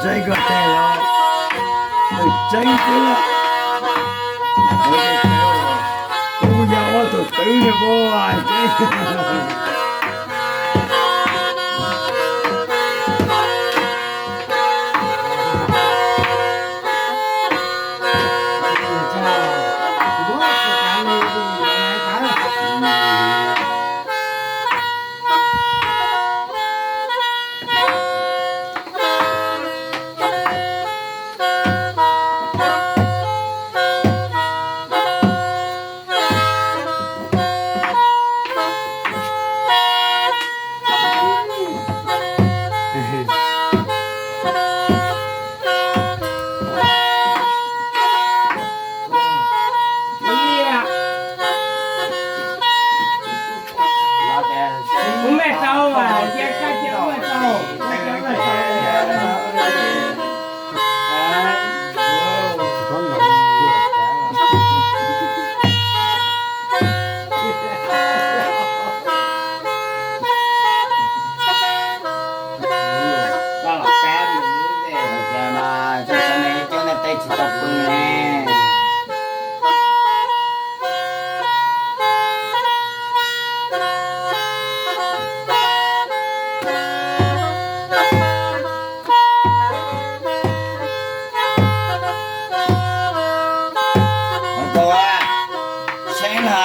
Tseeb koj teg los, tseeb xwb lawm. Kuv yog ob tug twv niag puas tseeb. Cov no cov ntawd tej tsis tau pw ne. Hauv paus, seb na.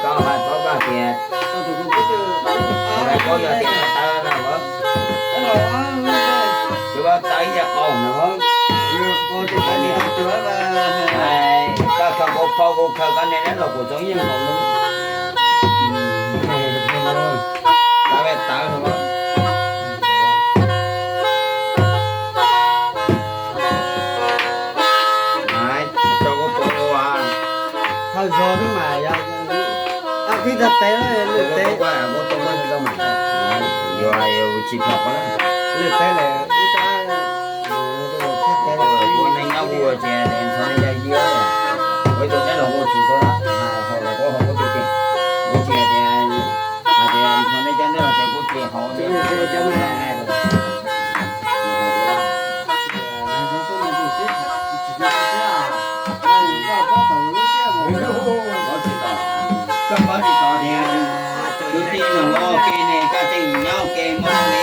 Koj hais paub koj tias, koj yog tias tawv no, tsis paub tawv ib yam qaum no. Koj txhob kuv phau kuv khaws koj niam dab los kuv txoov yeej nkaus lub. Tawv tawv no. Tso kuv pom ua. Thawj zaug xwb mas yog, ab, tib tag tes lwm tes. Yuav tsis pom lwm tes lawm, ib ua neej nyob ua ces ntxhov neej yog yia, ua ib tug neb los ua tsis tau, hos los kuv hos kuv tus ces, kuv tsis hais tias, hais tias ntxhov neej cov neb los ces kuv ces hos. Koj paub tsis tau tias kwv tij no ua ke ne, koj tseem nyob ua ke muaj li.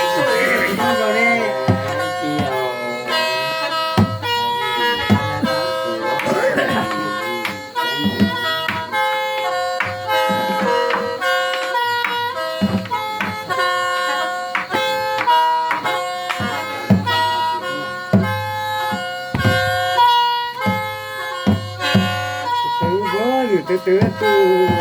Twv, nws twv twv tus.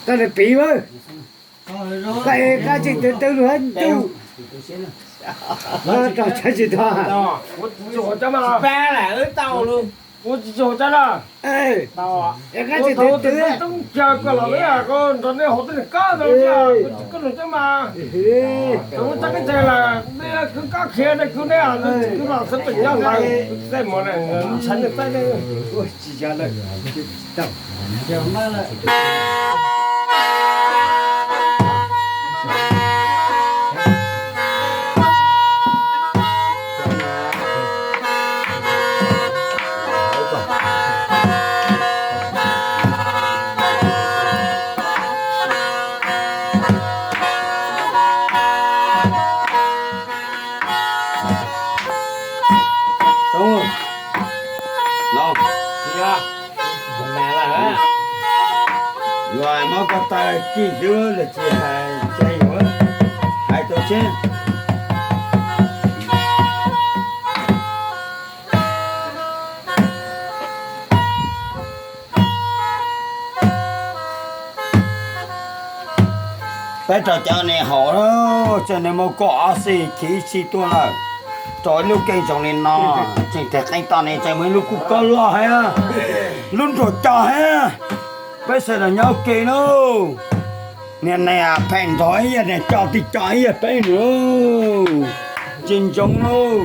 Koj niag piv, koj tsis twv twv lug ntuj, rau tsis tau. Pab lam wb tau lug, kuv tsis tau na. Es koj tsis twv twv, toob kiag koj los wb nrog nej haus tej num kab ntawd, koj tsis koj nus cab mas. Thaum wb txoj kev cai lawm, nej kwv kab khiav nej kwv neb, kwv los xwb pem nyob ntawd, xaib mov na, ntshai nej xaib nej. Yuav muab koj tawg kis xwb los tsis hais, hais tau tseeb. Peb rau cov niag haus, ces nws muaj koj ob xij chiv ib xij tuaj lawm, rau ib lub keeb zoo li no, tseem tes qeej tom ne, tseem muaj ib lub kuj kob loj thiab, lub nruas coj thiab. Peb sawv daws nyob ua ke nawb. Niag niag phem nrog ib yam, niag coj tij coj ib yam peb nws. Tsis ntsoov lauj.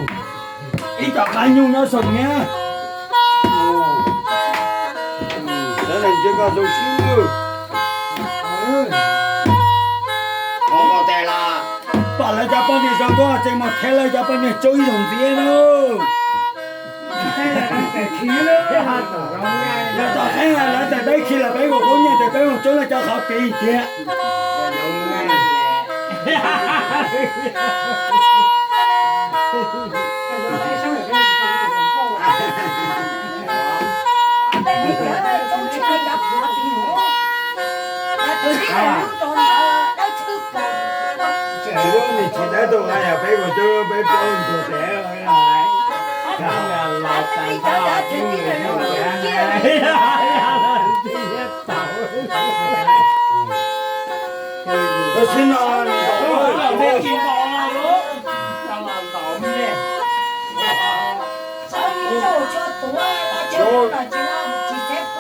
Ib co qab nyuj nyob saum niab. Sawv daws ntsia koj zoo siab. Ua tes los pom lawv cov poj niam zoo nkauj ces mus qhia lawv cov poj niam tsaug ib zaug ntxiv nawb. Lawv tom qeeb lawv tias peb khi los peb ua kub nyiaj ces peb mus tsaug lawv cov qhov pim tiag. Tsis dawb tug, yog peb mus tsaug peb plaub ntug tes. Tab sis no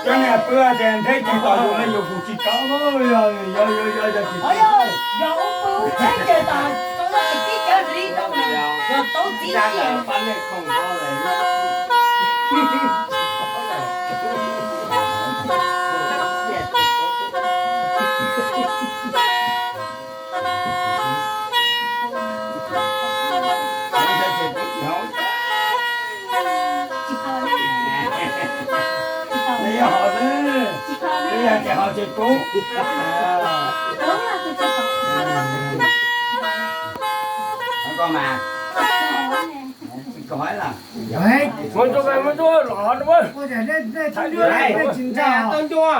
cov niag pw ces nrheb tsis tau yus, yus kuj tsis kov, yog yog yog tsis Yog hov xwb, yog ces hov tsis pub. Muab rau, muab rau, los rau. Tau ncua.